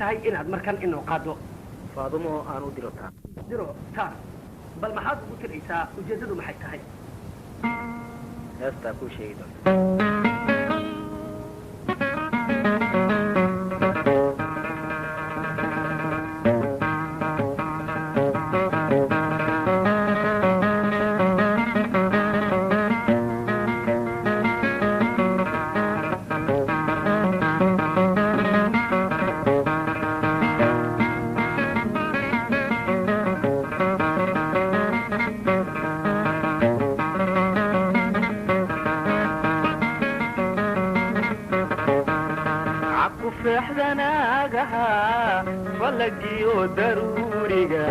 Jeceshahay inaad markan inoo qaado? Faadumo aan u diro taa. Diro taar, bal maxaad ugu tiraysaa? Ujeeddadu maxay tahay? Heestaa kuu sheegi doonta. Cabku feexdanaagaha falagiyo daruuriga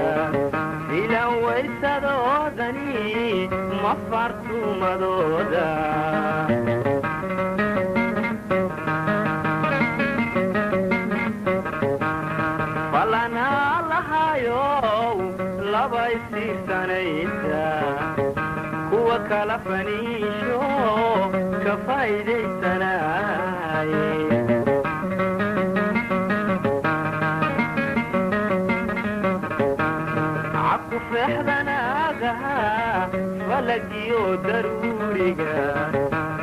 filan waysadoodani ma fartumadooda. Falanaa lahayow laba isiirsanaysa, kuwa kala faniisho ka faa'iidaysanaaye. Cabku feexdanaagaha falagiyo daruuriga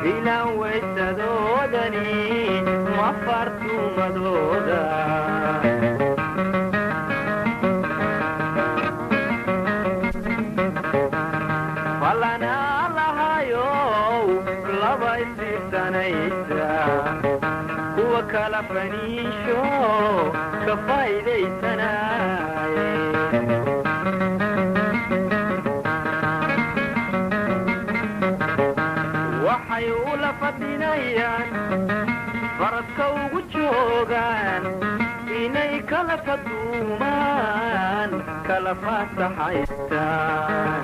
filan waysadoodani ma fartumadooda. Falanaa lahayow laba isiirsanaysa, kuwa kala faniisho ka faa'iidaysanaaye. Waxay ula fadhinayaan faradka ugu joogaan inay kala faduumaan, kala fasaxaystaan.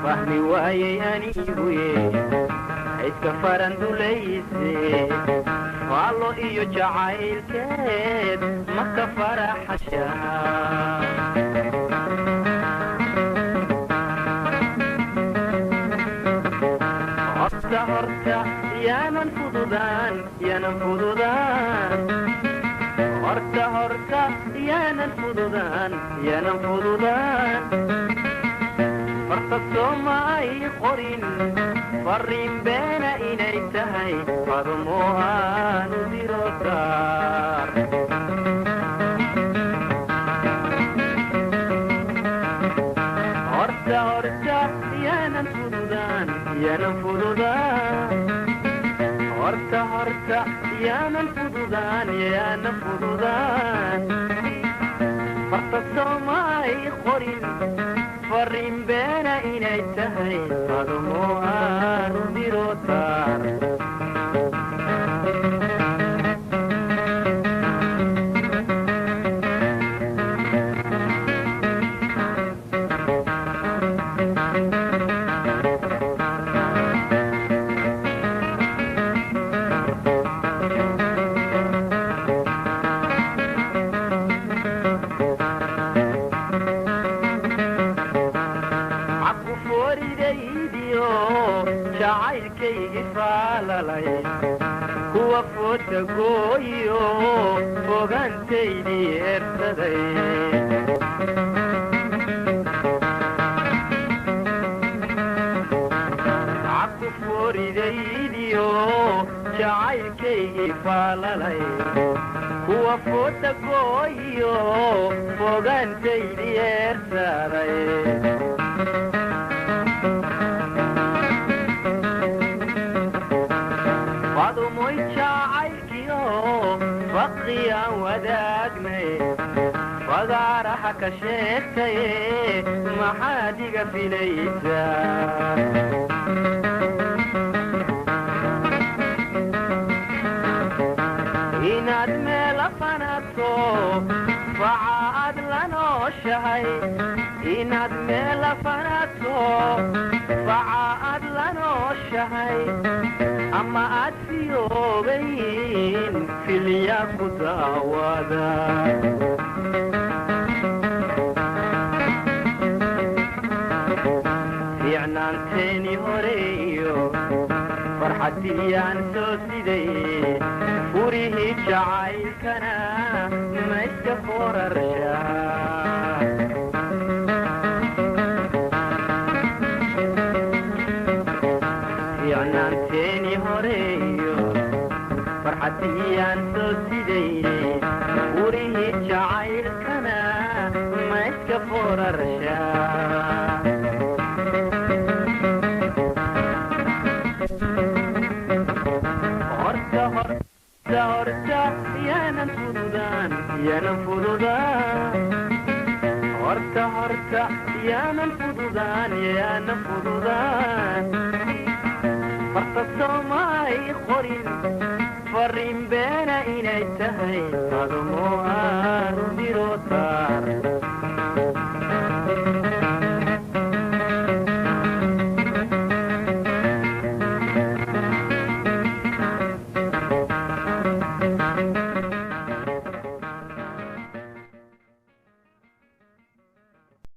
Fahmi waayey aniguye iska farandulayse, faallo iyo jacaylkeed ma ka faraxashaa? Horta horta yaanan fududaan, yaanan fududaan. Horta horta yaanan fududaan, yaanan fududaan. Farta sooma ay qorin farriin beena inay tahay fadumo aanu diro taar. Horta horta yaanan fududaan, yaanan fududaan. Horta horta yaanan fududaan, yaanan fududaan. Farta sooma ay qorin farriin beena inay tahay fadumo aanu diro taar. Cabku foridaydiyo jacaylkaygii faalalay, kuwa foota gooyo fogaantaydii eersaday. Cabku foridaydiyo jacaylkaygii faalalay, kuwa foota gooyo fogaantaydii eersaday. Fadumoy jacaylkiyo faqriyaan wadaagnay, fagaaraha ka sheegtaye, maxaad iga filaysaa? Inaad meela fanato faca aad la nooshahay, inaad meela fanato faca aad la nooshahay, ama aad fiyoobayn filya ku daawada. Fiicnaanteeni horeeyo. Farxadiyaan soo siday, furihii jacaylkana ma iska forarshaa? Fiicnaanteeni horeeyo farxadiyaan soo siday, furihii jacaylkana ma iska forarshaa? Horta horta horta yaanan fududaan, yaanan fududaan. Horta horta yaanan fududaan, yaanan fududaan. Farta soomay qorin fariin beena inay tahay, adumo aanu diro taar